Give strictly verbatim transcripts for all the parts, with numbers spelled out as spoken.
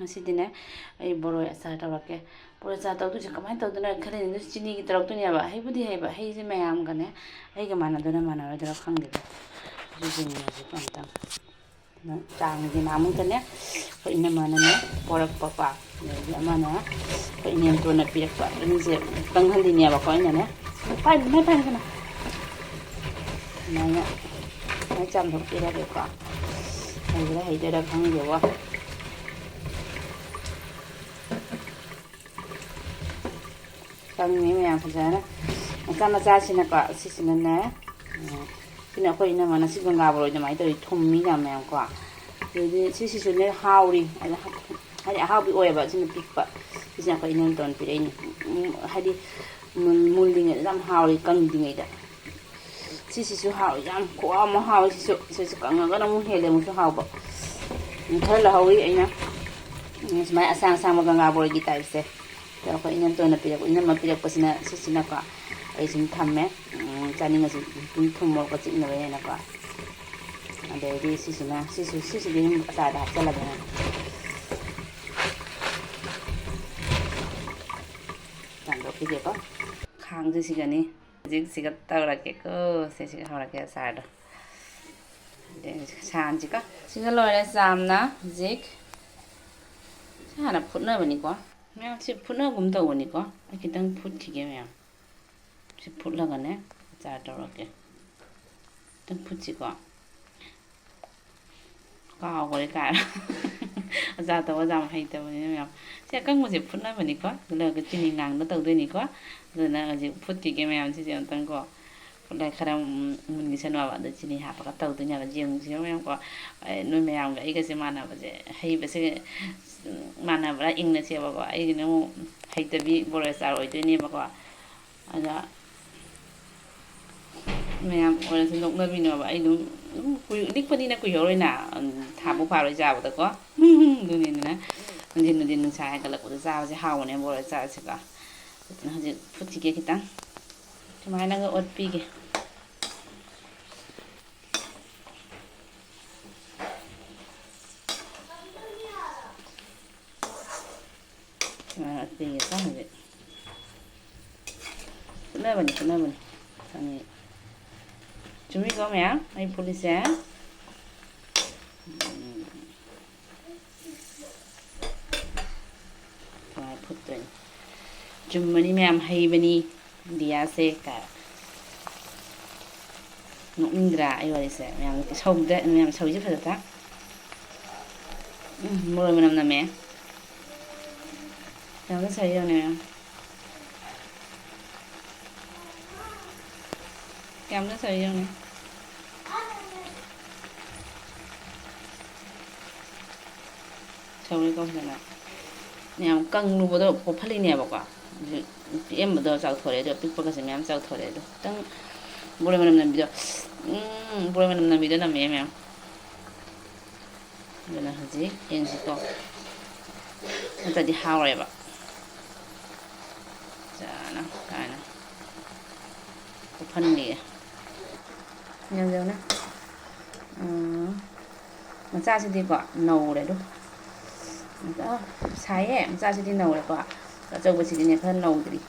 ꯉꯁꯤꯗꯤꯅꯦ, ꯑꯩ ꯕꯣꯔꯣꯏ ꯑꯆꯥꯔ ꯇꯧꯔꯛꯀꯦ꯫ ꯕꯣꯔꯣꯏ ꯑꯆꯥꯔ ꯇꯧꯗꯣꯏꯁꯦ ꯀꯃꯥꯏꯅ ꯇꯧꯗꯣꯏꯅꯣ ꯈꯜꯂꯤꯅꯦ꯫ ꯑꯗꯨꯁꯨ ꯆꯤꯅꯤꯒꯤ ꯇꯧꯔꯛꯇꯣꯏꯅꯦꯕ꯫ ꯍꯩꯕꯨꯗꯤ ꯍꯩꯕ, ꯍꯩꯁꯦ ꯃꯌꯥꯝꯒꯅꯦ, ꯑꯩꯒ ꯃꯥꯟꯅꯗꯣꯏꯔꯥ ꯃꯥꯟꯅꯔꯣꯏꯗꯣꯏꯔꯥ ꯈꯪꯗꯦꯕ꯫ ꯑꯗꯨꯒꯤꯅꯦ ꯍꯧꯖꯤꯛ ꯑꯝꯇꯪ ꯆꯥꯡꯁꯦ ꯅꯍꯥꯟꯃꯨꯛꯇꯅꯦ ꯑꯩꯈꯣꯏ ꯏꯅꯝꯃꯅꯅꯦ ꯄꯣꯔꯛꯄꯀꯣ, ꯑꯗꯒꯤ ꯑꯃꯅ ꯑꯩꯈꯣꯏ ꯏꯅꯦꯝꯇꯣꯟꯅ ꯄꯤꯔꯛꯄ꯫ ꯑꯅꯤꯁꯦ ꯀꯪꯍꯜꯂꯤꯅꯦꯕꯀꯣ ꯑꯩꯅꯅꯦ꯫ ꯄꯥꯏ-, ꯃꯥꯏ ꯄꯥꯏꯒꯅꯨ꯫ ꯑꯗꯨꯃꯥꯏꯅ ꯃꯥꯏ ꯆꯥꯝꯊꯣꯛꯄꯤꯔꯒꯦꯀꯣ꯫ ꯍꯩꯕ꯭ꯔꯥ ꯍꯩꯇ꯭ꯔꯤꯔꯥ ꯈꯪꯗꯦꯕꯣ꯫ ꯀꯪꯉꯤ ꯃꯌꯥꯝ ꯐꯖꯅ꯫ ꯃꯆꯥ ꯃꯆꯥꯁꯤꯅꯀꯣ, ꯁꯤꯁꯤꯅꯅꯦ, ꯎꯝ, ꯁꯤꯅ ꯑꯩꯈꯣꯏ ꯏꯅꯝꯃꯅ ꯁꯤ ꯒꯪꯒꯥ ꯕꯣꯔꯣꯏ ꯑꯗꯨꯃꯥꯏꯅ ꯇꯧꯔꯤ, ꯊꯨꯝꯃꯤ ꯌꯥꯝ ꯃꯌꯥꯝ ꯀꯣ꯫ ꯑꯗꯩꯗꯤ ꯁꯤꯁꯤꯁꯨꯅꯦ ꯍꯥꯎꯔꯤ, ꯍꯥꯏꯗꯤ ꯍꯥꯏꯗꯤ ꯑꯍꯥꯎꯕꯤ ꯑꯣꯏꯌꯦꯕ꯫ ꯁꯤꯅ ꯄꯤꯛꯄ, ꯁꯤꯁꯤꯅ ꯑꯩꯈꯣꯏ ꯏꯅꯝꯇꯣꯟ ꯄꯤꯔꯛꯏꯅꯤ꯫ ꯎꯝ, ꯍꯥꯏꯗꯤ ꯃꯨꯜ-, ꯃꯨꯜꯂꯤꯉꯩꯗ ꯌꯥꯝ ꯍꯥꯎꯔꯤ, ꯀꯪꯗ꯭ꯔꯤꯉꯩꯗ꯫ ꯁꯤꯁꯤꯁꯨ ꯍꯥꯎꯋꯤ, ꯌꯥꯝ ꯈꯨꯍꯥꯎ ꯑꯃ ꯍꯥꯎꯋꯤ꯫ ꯁꯤꯁꯨ, ꯁꯤꯁꯨ ꯀꯪꯉꯒꯅ ꯑꯃꯨꯛ ꯍꯦꯜꯂꯦ ꯑꯃꯨꯛꯁꯨ ꯍꯥꯎꯕ꯫ ꯎꯝ, ꯈꯔ ꯂꯧꯍꯧꯔꯤ ꯑꯩꯅ꯫ ꯎꯝ, ꯁꯨꯃꯥꯏꯅ ꯑꯁꯥꯡ ꯑꯁꯥꯡꯕ ꯒꯪꯒꯥ ꯕꯣꯔꯣꯏꯒꯤ ꯇꯥꯏꯞꯁꯦ꯫ ꯑꯗꯣ ꯑꯩꯈꯣꯏ ꯏꯅꯝꯇꯣꯟꯅ ꯄꯤꯔꯛꯄ, ꯏꯅꯝꯃ ꯄꯤꯔꯛꯄꯁꯤꯅ ꯁꯤꯁꯤꯅꯀꯣ, ꯑꯩ ꯁꯨꯝ ꯊꯝꯃꯦ꯫ ꯎꯝ, ꯆꯥꯅꯤꯡꯉꯁꯨ ꯑꯗꯨꯝ ꯊꯨꯝ ꯃꯣꯔꯣꯛꯀ ꯆꯤꯛꯅꯕꯅꯦꯅꯀꯣ꯫ ꯑꯗꯩꯗꯤ ꯁꯤꯁꯤꯅ, ꯁꯤꯁꯨ, ꯁꯤꯁꯤꯗꯤ ꯑꯗꯨꯝ ꯑꯆꯥꯔꯗ ꯍꯥꯞꯆꯜꯂꯒꯦ꯫ ꯆꯥꯝꯊꯣꯛꯈꯤꯒꯦꯀꯣ꯫ ꯈꯥꯡꯁꯦ ꯁꯤꯒꯅꯤ꯫ ꯍꯧꯖꯤꯛ ꯁꯤꯒ ꯇꯧꯔꯒꯦꯀꯣ꯫ ꯁꯦ, ꯁꯤꯒ ꯍꯧꯔꯒꯦ ꯑꯆꯥꯔꯗꯣ꯫ ꯑꯗꯩ ꯁꯥꯍꯟꯁꯤꯀꯣ꯫ ꯁꯤꯒ ꯂꯣꯏꯔꯦ ꯆꯥꯝꯅ꯫ ꯍꯧꯖꯤꯛ ꯁꯤ ꯍꯥꯟꯅ ꯐꯨꯠꯅꯕꯅꯤꯀꯣ꯫ ꯃꯌꯥꯝ ꯁꯤ ꯐꯨꯠꯅꯒꯨꯝ ꯇꯧꯕꯅꯤꯀꯣ꯫ ꯑꯩ ꯈꯤꯇꯪ ꯐꯨꯠꯈꯤꯒꯦ ꯃꯌꯥꯝ꯫ ꯁꯤ ꯐꯨꯠꯂꯒꯅꯦ ꯑꯆꯥꯔ ꯇꯧꯔꯛꯀꯦ꯫ ꯈꯤꯇꯪ ꯐꯨꯠꯁꯤꯀꯣ꯫ ꯀꯥꯎꯈ꯭ꯔꯦ ꯀꯥꯏ꯫ ꯑꯆꯥꯔ ꯇꯧꯕ ꯌꯥꯝ ꯍꯩꯇꯕꯅꯤꯅ ꯃꯌꯥꯝ꯫ ꯁꯤ ꯑꯀꯪꯕꯁꯦ ꯐꯨꯠꯅꯕꯅꯤꯀꯣ꯫ ꯑꯗꯨꯒ ꯆꯤꯅꯤ ꯉꯥꯡꯗ ꯇꯧꯗꯣꯏꯅꯤꯀꯣ꯫ ꯑꯗꯨꯅ ꯍꯧꯖꯤꯛ ꯐꯨꯠꯈꯤꯒꯦ ꯃꯌꯥꯝꯁꯤꯁꯦ ꯑꯃꯨꯛꯇꯪꯀꯣ꯫ ꯐꯨꯠꯂꯒ ꯈꯔ ꯃꯨꯟꯈꯤꯁꯅꯨ ꯍꯥꯏꯕ꯫ ꯑꯗ ꯆꯤꯅꯤ ꯍꯥꯞꯄꯒ ꯇꯧꯗꯣꯏꯅꯦꯕ꯫ ꯌꯦꯡꯉꯨꯁꯤ ꯃꯌꯥꯝꯀꯣ꯫ ꯑꯦ, ꯅꯣꯏ ꯃꯌꯥꯝꯒ ꯑꯩꯒꯁꯦ ꯃꯥꯟꯅꯕꯁꯦ, ꯍꯩꯕꯁꯦ ꯃꯥꯟꯅꯕ꯭ꯔꯥ ꯌꯦꯡꯅꯁꯦꯕꯀꯣ꯫ ꯑꯩꯒꯤꯅ ꯑꯃꯨꯛ ꯍꯩꯇꯕꯤ ꯕꯣꯔꯣꯏ ꯑꯆꯥꯔ ꯑꯣꯏꯗꯣꯏꯅꯦꯕꯀꯣ꯫ ꯑꯗ ꯃꯌꯥꯝ ꯑꯣꯏꯔꯁꯨ ꯅꯣꯛꯅꯕꯤꯅꯣꯕ꯫ ꯑꯩ ꯑꯗꯨꯝ, ꯑꯗꯨꯝ ꯀꯨꯏ-, ꯂꯤꯛꯄꯅꯤꯅ ꯀꯨꯏꯍꯧꯔꯣꯏꯅ, ꯎꯝ, ꯊꯥꯕꯨ ꯐꯥꯔꯣꯏ ꯆꯥꯕꯗꯀꯣ꯫ ꯑꯗꯨꯅꯤꯗꯅ ꯅꯨꯡꯊꯤꯟ, ꯅꯨꯡꯊꯤꯟ ꯅꯨꯡꯁꯥ ꯍꯥꯏꯒꯠꯂꯛꯄꯗ ꯆꯥꯕꯁꯦ ꯍꯥꯎꯕꯅꯦ ꯕꯣꯔꯣꯏ ꯑꯆꯥꯔꯁꯦꯀꯣ꯫ ꯑꯗꯨꯅ ꯍꯧꯖꯤꯛ ꯐꯨꯠꯈꯤꯒꯦ ꯈꯤꯇꯪ꯫ ꯁꯨꯃꯥꯏꯅꯒ ꯑꯣꯠꯄꯤꯒꯦ꯫ ꯁꯨꯃꯥꯏꯅ ꯀꯨꯏꯔꯦꯀꯣ ꯍꯧꯖꯤꯛ꯫ ꯐꯨꯠꯅꯕꯅꯤ, ꯐꯨꯠꯅꯕꯅꯤ꯫ ꯈꯪꯉꯤ꯫ ꯆꯨꯝꯃꯤꯀꯣ ꯃꯌꯥꯝ? ꯑꯩ ꯐꯨꯠꯂꯤꯁꯦ꯫ ꯎꯝ꯫ ꯁꯨꯃꯥꯏꯅ ꯐꯨꯠꯇꯣꯏꯅꯤ꯫ ꯆꯨꯝꯕꯅꯤ ꯃꯌꯥꯝ, ꯍꯩꯕꯅꯤ ꯗꯤꯌꯥꯁꯦ ꯀꯥꯏ꯫ ꯅꯣꯛꯅꯤꯡꯗ꯭ꯔꯥ ꯑꯩ ꯋꯥꯔꯤꯁꯦ? ꯃꯌꯥꯝ ꯁꯧꯗ꯭ꯔꯦ, ꯃꯌꯥꯝ ꯁꯧꯔꯤꯁꯦ ꯐꯖꯗ꯭ꯔꯥ? ꯎꯝ, ꯃꯔꯣꯏ ꯃꯅꯝ ꯅꯝꯃꯦ꯫ ꯃꯌꯥꯝꯅ ꯁꯧꯔꯤ ꯌꯦꯡꯉꯨꯅꯦ, ꯃꯌꯥꯝ꯫ ꯀꯌꯥꯝꯅ ꯁꯧꯔꯤ ꯌꯦꯡꯉꯨꯅꯦ꯫ ꯁꯧꯔꯦꯀꯣ ꯐꯖꯅ꯫ ꯌꯥꯝ ꯀꯪꯂꯨꯕꯗꯣ ꯄꯣꯞꯍꯜꯂꯤꯅꯦꯕꯀꯣ꯫ ꯍꯧꯖꯤꯛ ꯄꯤꯛꯑꯝꯕꯗꯣ ꯆꯥꯎꯊꯣꯔꯛꯑꯦ, ꯑꯗꯣ ꯑꯄꯤꯛꯄꯒꯁꯦ ꯃꯌꯥꯝ ꯆꯥꯎꯊꯣꯔꯛꯑꯦ꯫ ꯑꯗꯣ ꯈꯤꯇꯪ ꯕꯣꯔꯣꯏ ꯃꯅꯝ ꯅꯝꯕꯤꯗꯣ, ꯎꯝ, ꯕꯣꯔꯣꯏ ꯃꯅꯝ ꯅꯝꯕꯤꯗꯣ ꯅꯝꯃꯛꯑꯦ ꯃꯌꯥꯝ꯫ ꯑꯗꯨꯅ ꯍꯧꯖꯤꯛ ꯌꯦꯡꯁꯤꯀꯣ, ꯅꯠꯇ꯭ꯔꯗꯤ ꯍꯥꯎꯔꯣꯏꯕ꯫ ꯐꯖꯅ ꯁꯨꯃꯥꯏꯅ ꯀꯨꯞꯍꯟꯕꯤꯒꯦ꯫ ꯌꯦꯡꯖꯧꯅꯦ꯫ ꯎꯝ, ꯃꯆꯥꯁꯤꯗꯤꯀꯣ ꯅꯧꯔꯦ ꯑꯗꯨ꯫ ꯑ, ꯁꯥꯏꯌꯦ꯫ ꯃꯆꯥꯁꯤꯗꯤ ꯅꯧꯔꯦꯀꯣ꯫ ꯑꯆꯧꯕꯁꯤꯗꯤꯅꯦ ꯈꯔ ꯅꯧꯗ꯭ꯔꯤ꯫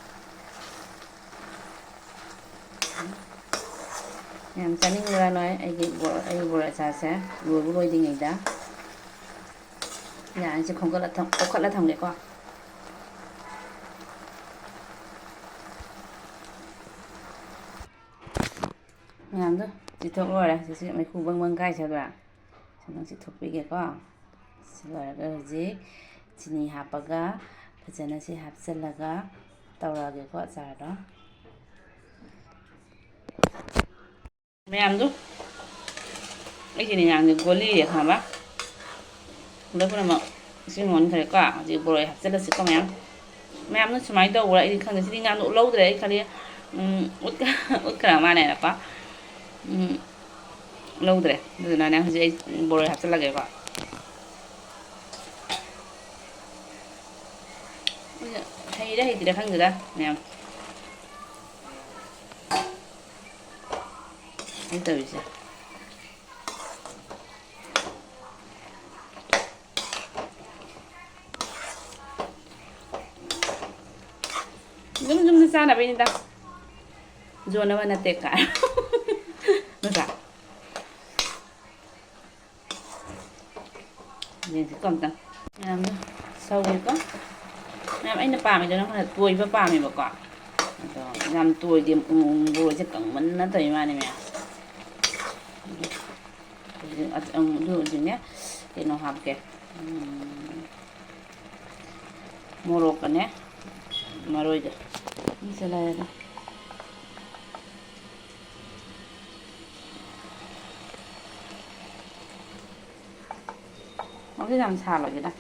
ꯌꯥꯝ ꯆꯥꯅꯤꯡꯕ꯭ꯔꯥ ꯅꯣꯏ? ꯑꯩꯒꯤ ꯕꯣ-, ꯑꯩꯒꯤ ꯕꯣꯔꯥ ꯑꯆꯥꯔꯁꯦ ꯂꯣꯏꯕꯨ ꯂꯣꯏꯗ꯭ꯔꯤꯉꯩꯗ꯫ ꯌꯥꯔꯦ, ꯑꯩꯁꯦ ꯈꯣꯝꯒꯠꯂ ꯊꯝ-, ꯀꯣꯛꯈꯠꯂ ꯊꯝꯒꯦꯀꯣ꯫ ꯃꯌꯥꯝꯗꯣ ꯆꯤꯊꯣꯛ ꯂꯣꯏꯔꯦ꯫ ꯁꯤꯁꯤ ꯃꯩꯈꯨ ꯕꯪ ꯕꯪ ꯀꯥꯏꯁꯦ ꯎꯗ꯭ꯔꯥ? ꯁꯤ ꯅꯪ ꯆꯤꯊꯣꯛꯄꯤꯒꯦꯀꯣ꯫ ꯁꯤ ꯂꯣꯏꯔꯒ ꯍꯧꯖꯤꯛ ꯆꯤꯅꯤ ꯍꯥꯞꯄꯒ ꯐꯖꯅ ꯁꯤ ꯍꯥꯞꯆꯤꯜꯂꯒ ꯇꯧꯔꯛꯑꯒꯦꯀꯣ ꯑꯆꯥꯔꯗꯣ꯫ ꯃꯌꯥꯝꯗꯨ, ꯑꯩꯁꯤꯅꯦ ꯃꯌꯥꯝꯁꯦ ꯒꯣꯂꯤꯁꯦ ꯈꯪꯉꯕ? ꯄꯨꯂꯞ ꯄꯨꯝꯅꯃꯛ ꯏꯁꯤꯡ ꯑꯣꯟꯈ꯭ꯔꯦꯀꯣ꯫ ꯍꯧꯖꯤꯛ ꯕꯣꯔꯣꯏ ꯍꯥꯞꯆꯤꯜꯂꯁꯤꯀꯣ ꯃꯌꯥꯝ꯫ ꯃꯌꯥꯝꯅ ꯁꯨꯃꯥꯏꯅ ꯇꯧꯕ꯭ꯔꯥ ꯑꯩꯗꯤ ꯈꯪꯗꯦ꯫ ꯁꯤꯗꯤ ꯉꯥꯗꯣ ꯂꯧꯗ꯭ꯔꯦ꯫ ꯑꯩ ꯈꯜꯂꯤ, ꯎꯝ, ꯎꯠꯈ꯭ꯔ-, ꯎꯠꯈ꯭ꯔ ꯃꯥꯜꯂꯦꯅꯀꯣ꯫ ꯎꯝ, ꯂꯧꯗ꯭ꯔꯦ꯫ ꯑꯗꯨꯗꯨꯅꯅꯦ ꯍꯧꯖꯤꯛ ꯑꯩ ꯕꯣꯔꯣꯏ ꯍꯥꯞꯆꯤꯜꯂꯒꯦꯀꯣ꯫ ꯍꯩꯔꯦ ꯍꯩꯇ꯭ꯔꯦ ꯈꯪꯗꯦꯗ ꯃꯌꯥꯝ꯫ ꯑꯩ ꯇꯧꯔꯤꯁꯦ꯫ ꯌꯨꯝ ꯌꯨꯝꯗ ꯆꯥꯅꯕꯩꯅꯤꯗ, ꯌꯣꯟꯅꯕ ꯅꯠꯇꯦ ꯀꯥꯏ꯫ ꯅꯠꯇ꯭ꯔꯥ? ꯌꯦꯡꯁꯤꯀꯣ ꯑꯝꯇꯪ꯫ ꯃꯌꯥꯝꯗꯣ ꯁꯧꯋꯦꯀꯣ꯫ ꯃꯌꯥꯝ ꯑꯩꯅ ꯄꯥꯝꯃꯤꯗꯅ ꯈꯔ ꯇꯣꯏꯕ ꯄꯥꯝꯃꯦꯕꯀꯣ꯫ ꯑꯗꯣ ꯌꯥꯝ ꯇꯣꯏꯗꯦ, ꯎꯝ, ꯕꯣꯔꯣꯏꯁꯦ ꯀꯪꯃꯟꯅ ꯇꯧꯏ ꯃꯥꯅꯦ ꯃꯌꯥꯝ꯫ ꯍꯧꯖꯤꯛ ꯑꯠ-, ꯑꯪ, ꯑꯗꯨ ꯍꯧꯖꯤꯛꯅꯦ ꯀꯩꯅꯣ ꯍꯥꯞꯀꯦ꯫ ꯎꯝ, ꯃꯣꯔꯣꯛꯀꯅꯦ ꯃꯔꯣꯏꯒ꯫ ꯁꯤꯁꯦ ꯂꯩꯔꯦ꯫ ꯃꯈꯣꯏ ꯌꯥꯝ ꯁꯥꯕꯒꯤꯗ꯫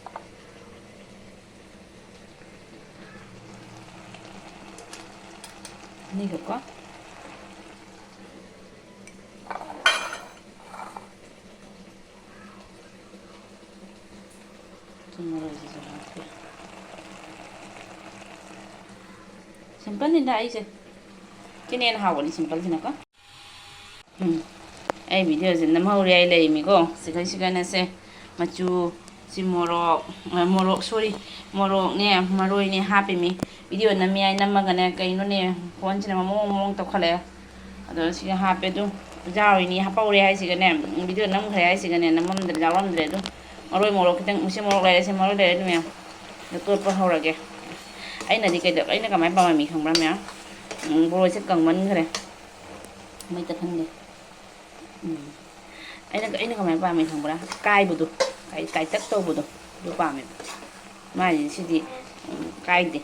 ꯑꯅꯤꯈꯛꯀꯣ꯫ ꯊꯨꯝ ꯃꯔꯣꯏꯁꯤꯁꯨ ꯍꯥꯞꯄꯤ꯫ ꯁꯤꯝꯄꯜꯅꯤꯗ ꯑꯩꯁꯦ꯫ ꯁꯤꯅ ꯍꯦꯟꯅ ꯍꯥꯎꯕꯅꯤ ꯁꯤꯝꯄꯜꯁꯤꯅꯀꯣ꯫ ꯎꯝ꯫ ꯑꯩ ꯚꯤꯗꯤꯑꯣꯁꯦ ꯅꯝꯍꯧꯔꯦ ꯑꯩ ꯂꯩꯔꯤꯃꯤꯀꯣ꯫ ꯁꯤꯈꯩ ꯁꯤꯒꯅꯁꯦ ꯃꯆꯨ ꯁꯤ ꯃꯣꯔꯣꯛ, ꯑ, ꯃꯣꯔꯣꯛ, sorry, ꯃꯣꯔꯣꯛꯅꯦ, ꯃꯔꯣꯏꯅꯦ ꯍꯥꯞꯄꯤꯃꯤ꯫ ꯚꯤꯗꯤꯑꯣ ꯅꯝꯃꯤ ꯍꯥꯏ ꯅꯝꯃꯒꯅꯦ, ꯀꯩꯅꯣꯅꯦ, ꯐꯣꯟꯁꯤꯅ ꯃꯃꯣꯡ ꯃꯃꯣꯡ ꯇꯧꯈꯠꯂꯛꯑꯦ꯫ ꯑꯗꯣ ꯁꯤꯒ ꯍꯥꯞꯄꯦ ꯑꯗꯨ꯫ ꯌꯥꯎꯔꯤꯅꯤ ꯍꯥꯞꯄꯧꯔꯦ ꯍꯥꯏꯁꯤꯒꯅꯦ, ꯚꯤꯗꯤꯑꯣ ꯅꯝꯈ꯭ꯔꯦ ꯍꯥꯏꯁꯤꯒꯅꯦ, ꯅꯝꯃꯝꯗ꯭ꯔꯦ, ꯌꯥꯎꯔꯝꯗ꯭ꯔꯦ ꯑꯗꯨ꯫ ꯃꯔꯣꯏ ꯃꯣꯔꯣꯛ ꯈꯤꯇꯪ, ꯃꯁꯤ ꯃꯣꯔꯣꯛ ꯂꯩꯔꯦ, ꯁꯤ ꯃꯔꯣꯏ ꯂꯩꯔꯦ ꯑꯗꯨ ꯃꯌꯥꯝ꯫ ꯑꯗꯣ ꯇꯣꯠꯄ ꯍꯧꯔꯒꯦ꯫ ꯑꯩꯅꯗꯤ ꯀꯩꯗꯧ-, ꯑꯩꯅ ꯀꯃꯥꯏꯅ ꯄꯥꯝꯃꯝꯃꯤ ꯈꯪꯕ꯭ꯔꯥ ꯃꯌꯥꯝ? ꯎꯝ, ꯕꯣꯔꯣꯏꯁꯦ ꯀꯪꯃꯟꯈ꯭ꯔꯦ꯫ ꯃꯩ ꯇꯞꯍꯟꯒꯦ꯫ ꯎꯝ꯫ ꯑꯩꯅ, ꯑꯩꯅ ꯀꯃꯥꯏꯅ ꯄꯥꯝꯃꯤ ꯈꯪꯕ꯭ꯔꯥ? ꯀꯥꯏꯕꯗꯣ, ꯀꯥꯏ-, ꯀꯥꯏꯇꯛ ꯇꯧꯕꯗꯣ, ꯑꯗꯨ ꯄꯥꯝꯃꯦꯕ꯫ ꯃꯥꯏꯁꯤꯗꯤ, ꯎꯝ, ꯀꯥꯏꯗꯦ꯫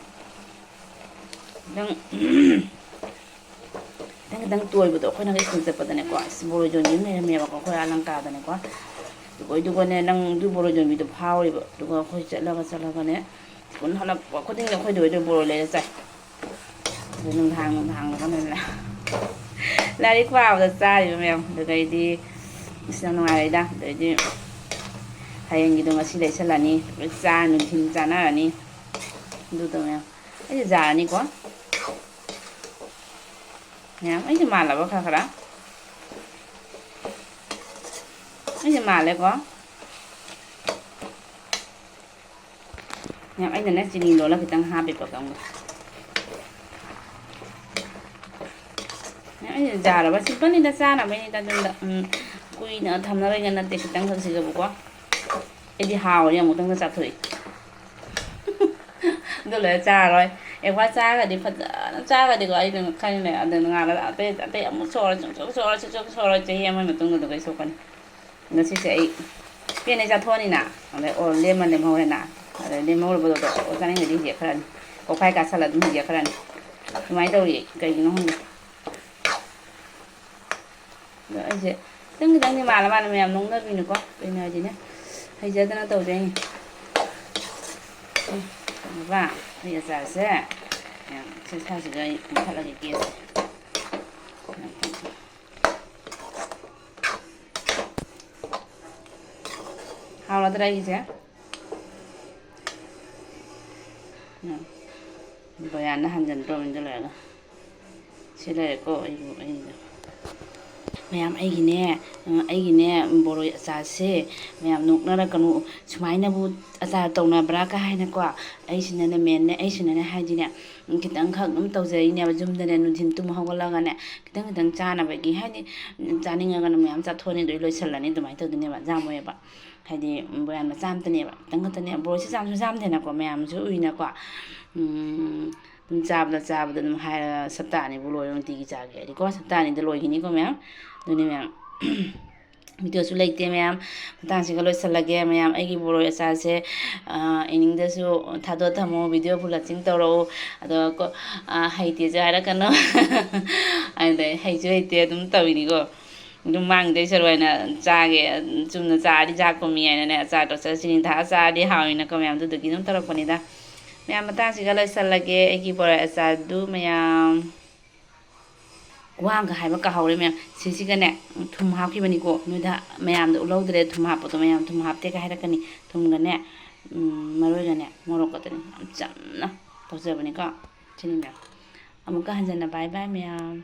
ꯈꯤꯇꯪ, ꯈꯤꯇꯪ ꯈꯤꯇꯪ ꯇꯣꯏꯕꯗꯣ, ꯑꯩꯈꯣꯏꯅꯒ ꯁ꯭ꯀꯨꯜ ꯆꯠꯄꯗꯅꯦꯀꯣ, ꯑꯁ, ꯕꯣꯔꯣꯏ ꯌꯣꯟꯕꯤ ꯑꯃ ꯂꯩꯔꯝꯃꯦꯕꯀꯣ, ꯑꯩꯈꯣꯏ ꯑꯥ ꯂꯪꯀꯥꯗꯅꯦꯀꯣ꯫ ꯑꯗꯨꯒ, ꯑꯗꯨꯒꯅꯦ, ꯅꯪ ꯑꯗꯨ ꯕꯣꯔꯣꯏ ꯌꯣꯟꯕꯤꯗꯣ ꯐꯥꯎꯔꯤꯕ꯫ ꯑꯗꯨꯒ ꯑꯩꯈꯣꯏ ꯆꯠꯂꯒ, ꯆꯠꯂꯒꯅꯦ, ꯁ꯭ꯀꯨꯜ ꯍꯜꯂꯛꯄ ꯈꯨꯗꯤꯡꯒꯤ ꯑꯩꯈꯣꯏ ꯊꯣꯏꯗꯣ ꯕꯣꯔꯣꯏ ꯂꯩꯔ ꯆꯥꯏ꯫ ꯑꯗꯨ ꯅꯨꯡꯗꯥꯡ, ꯅꯨꯡꯗꯥꯡꯗꯒꯅꯦ ꯂꯥꯏꯔꯤꯛ ꯄꯥꯕꯗ ꯆꯥꯔꯤꯕ ꯃꯌꯥꯝ꯫ ꯑꯗꯨꯗꯩꯗꯤ, ꯑꯁ, ꯌꯥꯝ ꯅꯨꯡꯉꯥꯏꯔꯦꯗ꯫ ꯑꯗꯩꯗꯤ ꯍꯌꯦꯡꯒꯤꯗꯣ ꯉꯁꯤ ꯂꯩꯁꯜꯂꯅꯤ, ꯂꯣꯏ ꯆꯥ-, ꯅꯨꯡꯊꯤꯜ ꯆꯥꯅꯔꯅꯤ꯫ ꯑꯗꯨꯗꯣ ꯃꯌꯥꯝ꯫ ꯑꯩꯁꯦ ꯌꯥꯔꯅꯤꯀꯣ꯫ ꯃꯌꯥꯝ, ꯑꯩꯁꯦ ꯃꯥꯜꯂꯕ ꯈꯔ ꯈꯔ? ꯑꯩꯁꯦ ꯃꯥꯜꯂꯦꯀꯣ? ꯃꯌꯥꯝ, ꯑꯩꯅꯅꯦ ꯆꯤꯅꯤ ꯂꯣꯜꯂ ꯈꯤꯇꯪ ꯍꯥꯞꯄꯦꯕ ꯀꯪꯕ꯫ ꯌꯥꯔꯕ ꯁꯤꯝꯄꯜꯅꯤꯗ, ꯆꯥꯅꯕꯩꯅꯤꯗ꯫ ꯑꯗꯨꯝꯗ ꯎꯝ, ꯀꯨꯏꯅ ꯊꯝꯅꯔꯣꯏꯒ ꯅꯠꯇꯦ, ꯈꯤꯇꯪ ꯈꯛꯁꯤꯒꯕꯨꯀꯣ꯫ ꯑꯩꯗꯤ ꯍꯥꯎꯔꯦ, ꯑꯃꯨꯛꯇꯪꯗ ꯆꯥꯊꯣꯛꯏ꯫ ꯑꯗꯨ ꯂꯣꯏꯔ ꯆꯥꯔꯔꯣꯏ꯫ ꯑꯦ, ꯋꯥ ꯆꯥꯔꯒꯗꯤ ꯐꯖꯅ ꯆꯥꯔꯒꯗꯤꯀꯣ, ꯑꯩ ꯑꯗꯨꯝ ꯈꯜꯂꯦ꯫ ꯑꯗꯨ ꯅꯣꯡꯉꯥꯜꯂꯒ ꯑꯇꯩ ꯑꯇꯩ ꯑꯃꯨꯛ ꯁꯣꯛꯑꯔꯣꯏ, ꯁꯨꯡꯁꯣꯛ ꯁꯣꯛꯑꯔꯣꯏ, ꯁꯨꯡꯁꯣꯛ ꯁꯣꯛꯑꯔꯣꯏ, ꯆꯍꯤ ꯑꯃꯒꯤ ꯃꯇꯨꯡꯗ ꯑꯗꯨꯒ ꯑꯩ ꯁꯣꯛꯀꯅꯤ꯫ ꯉꯁꯤꯁꯦ ꯑꯩ ꯄꯦꯟꯅ ꯆꯥꯊꯣꯛꯑꯅꯤꯅ, ꯑꯗꯩ ꯑꯣ ꯂꯦꯝꯃ ꯂꯦꯝꯍꯧꯔꯦꯅ, ꯑꯗꯩ ꯂꯦꯝꯍꯧꯔꯕꯗꯣ ꯑꯣ ꯆꯥꯅꯤꯡꯉꯗꯤ ꯍꯨꯟꯗꯣꯛꯈ꯭ꯔꯅꯤ, ꯀꯣꯛꯐꯥꯏ ꯀꯥꯁꯜꯂ ꯑꯗꯨꯝ ꯍꯨꯟꯗꯣꯛꯈ꯭ꯔꯅꯤ꯫ ꯑꯗꯨꯃꯥꯏꯅ ꯇꯧꯔꯤ, ꯀꯩꯒꯤꯅꯣ ꯈꯪꯗꯦ꯫ ꯑꯗꯣ ꯑꯩꯁꯦ ꯈꯤꯇꯪ ꯈꯤꯇꯪꯗꯤ ꯃꯥꯜꯂ ꯃꯥꯜꯂ ꯃꯌꯥꯝ ꯅꯣꯛꯅꯕꯤꯅꯨꯀꯣ, ꯀꯩꯅꯣ ꯍꯥꯏꯗꯤꯅꯦ, ꯍꯩꯖꯗꯅ ꯇꯧꯖꯩꯅꯤ꯫ ꯕꯕꯥ, ꯑꯩ ꯑꯆꯥꯔꯁꯦ ꯃꯌꯥꯝ ꯁꯦ ꯁ꯭ꯋꯥꯏꯁꯤꯗ ꯑꯩ ꯃꯨꯊꯠꯂꯒꯦ ꯒꯦꯁꯁꯦ꯫ ꯍꯥꯎꯔꯗ꯭ꯔꯥ ꯑꯩꯒꯤꯁꯦ? ꯎꯝ꯫ ꯕꯣꯌꯥꯟꯅ ꯍꯟꯖꯤꯟꯗ꯭ꯔꯣ ꯃꯤꯡꯗ ꯂꯣꯏꯔꯒ꯫ ꯁꯤ ꯂꯩꯔꯦꯀꯣ ꯑꯩꯕꯨ, ꯑꯩꯒꯤꯗꯣ꯫ ꯃꯌꯥꯝ ꯑꯩꯒꯤꯅꯦ, ꯑ, ꯑꯩꯒꯤꯅꯦ ꯕꯣꯔꯣꯏ ꯑꯆꯥꯔꯁꯦ ꯃꯌꯥꯝ ꯅꯣꯛꯅꯔꯛꯀꯅꯨ꯫ ꯁꯨꯃꯥꯏꯅꯕꯨ ꯑꯆꯥꯔ ꯇꯧꯅꯕ꯭ꯔꯥ ꯀ ꯍꯥꯏꯅꯀꯣ꯫ ꯑꯩꯁꯤꯅꯅꯦ ꯃꯦꯟꯅꯦ, ꯑꯩꯁꯤꯅꯅꯦ ꯍꯥꯏꯗꯤꯅꯦ, ꯎꯝ, ꯈꯤꯇꯪꯈꯛ ꯑꯗꯨꯝ ꯇꯧꯖꯔꯤꯅꯦꯕ꯫ ꯌꯨꯝꯗꯅꯦ ꯅꯨꯡꯊꯤꯟ ꯇꯨꯝ ꯍꯧꯒꯠꯂꯒꯅꯦ ꯈꯤꯇꯪ ꯈꯤꯇꯪ ꯆꯥꯅꯕꯒꯤ, ꯍꯥꯏꯗꯤ, ꯎꯝ, ꯆꯥꯅꯤꯡꯉꯒꯅ ꯃꯌꯥꯝ ꯆꯥꯊꯣꯛꯑꯅꯤ, ꯑꯗꯨꯗꯩ ꯂꯣꯏꯁꯜꯂꯅꯤ, ꯑꯗꯨꯃꯥꯏꯅ ꯇꯧꯗꯣꯏꯅꯦꯕ, ꯌꯥꯝꯃꯣꯏꯕ꯫ ꯍꯥꯏꯗꯤ, ꯎꯝ, ꯕꯣꯌꯥꯟ ꯃꯆꯥ ꯑꯃꯇꯅꯦꯕ, ꯈꯤꯇꯪ ꯈꯛꯇꯅꯦ꯫ ꯕꯣꯔꯣꯏꯁꯦ ꯆꯥꯝꯁꯨ ꯆꯥꯝꯗꯦꯅꯀꯣ, ꯃꯌꯥꯝꯁꯨ ꯎꯏꯅꯀꯣ꯫ ꯎꯝ, ꯑꯗꯨꯝ ꯆꯥꯕꯗ ꯆꯥꯕꯗ ꯑꯗꯨꯝ ꯍꯥꯏꯔ ꯁꯞꯇꯥ ꯑꯅꯤꯕꯨ ꯂꯣꯏꯔꯦ ꯅꯨꯡꯇꯤꯒꯤ ꯆꯥꯒꯦ ꯍꯥꯏꯗꯤꯀꯣ, ꯁꯞꯇꯥ ꯑꯅꯤꯗ ꯂꯣꯏꯈꯤꯅꯤꯀꯣ ꯃꯌꯥꯝ꯫ ꯑꯗꯨꯅꯤ ꯃꯌꯥꯝ꯫ ꯚꯤꯗꯤꯑꯣꯁꯨ ꯂꯩꯇꯦ ꯃꯌꯥꯝ, ꯃꯇꯥꯡꯁꯤꯒ ꯂꯣꯏꯁꯤꯜꯂꯒꯦ ꯃꯌꯥꯝ꯫ ꯑꯩꯒꯤ ꯕꯣꯔꯣꯏ ꯑꯆꯥꯔꯁꯦ, ꯑ, ꯏꯅꯤꯡꯗꯁꯨ ꯊꯥꯗꯣꯛꯑ ꯊꯝꯃꯣ, ꯚꯤꯗꯤꯑꯣ ꯐꯨꯜ ꯋꯥꯆꯤꯡ ꯇꯧꯔꯛꯎ꯫ ꯑꯗꯣ ꯀꯣ, ꯑ, ꯍꯩꯇꯦꯁꯨ ꯍꯥꯏꯔꯛꯀꯅꯨ꯫ ꯑꯗꯩ ꯍꯩꯁꯨ ꯍꯩꯇꯦ ꯑꯗꯨꯝ ꯇꯧꯏꯅꯤꯀꯣ꯫ ꯑꯗꯨꯝ ꯃꯥꯡꯗꯣꯏ ꯁꯔꯨꯛ ꯑꯣꯏꯅ ꯆꯥꯒꯦ꯫ ꯆꯨꯝꯅ ꯆꯥꯔꯗꯤ ꯆꯥꯛ ꯀꯨꯝꯃꯤ ꯍꯥꯏꯅꯅꯦ, ꯑꯆꯥꯔ ꯇꯧꯔ ꯆꯤꯅꯤ ꯊꯥꯛꯑ ꯆꯥꯔꯗꯤ ꯍꯥꯎꯏꯅꯀꯣ ꯃꯌꯥꯝ, ꯑꯗꯨꯗꯨꯒꯤ ꯑꯗꯨꯝ ꯇꯧꯔꯛꯄꯅꯤꯗ꯫ ꯃꯌꯥꯝ, ꯃꯇꯥꯡꯁꯤꯒ ꯂꯣꯏꯁꯤꯜꯂꯒꯦ ꯑꯩꯒꯤ ꯕꯣꯔꯣꯏ ꯑꯆꯥꯔꯗꯨ ꯃꯌꯥꯝ꯫ ꯋꯥ ꯑꯃꯒ ꯍꯥꯏꯕ ꯀꯥꯍꯧꯔꯦ ꯃꯌꯥꯝ, ꯁꯤꯁꯤꯒꯅꯦ ꯊꯨꯝ ꯍꯥꯞꯈꯤꯕꯅꯤꯀꯣ, ꯅꯣꯏꯗ ꯃꯌꯥꯝꯗ ꯎꯠꯍꯧꯗ꯭ꯔꯦ꯫ ꯊꯨꯝ ꯍꯥꯞꯄꯗꯣ ꯃꯌꯥꯝ ꯊꯨꯝ ꯍꯥꯞꯇꯦꯒ ꯍꯥꯏꯔꯛꯀꯅꯤ꯫ ꯊꯨꯝꯒꯅꯦ, ꯎꯝ, ꯃꯔꯣꯏꯒꯅꯦ ꯃꯣꯔꯣꯛꯀꯗꯅꯦ ꯌꯥꯝ ꯆꯝꯅ ꯇꯧꯖꯕꯅꯤꯀꯣ꯫ ꯁꯤꯅꯤ ꯃꯌꯥꯝ꯫ ꯑꯃꯨꯛꯀ ꯍꯟꯖꯟꯅ bye bye ꯃꯌꯥꯝ꯫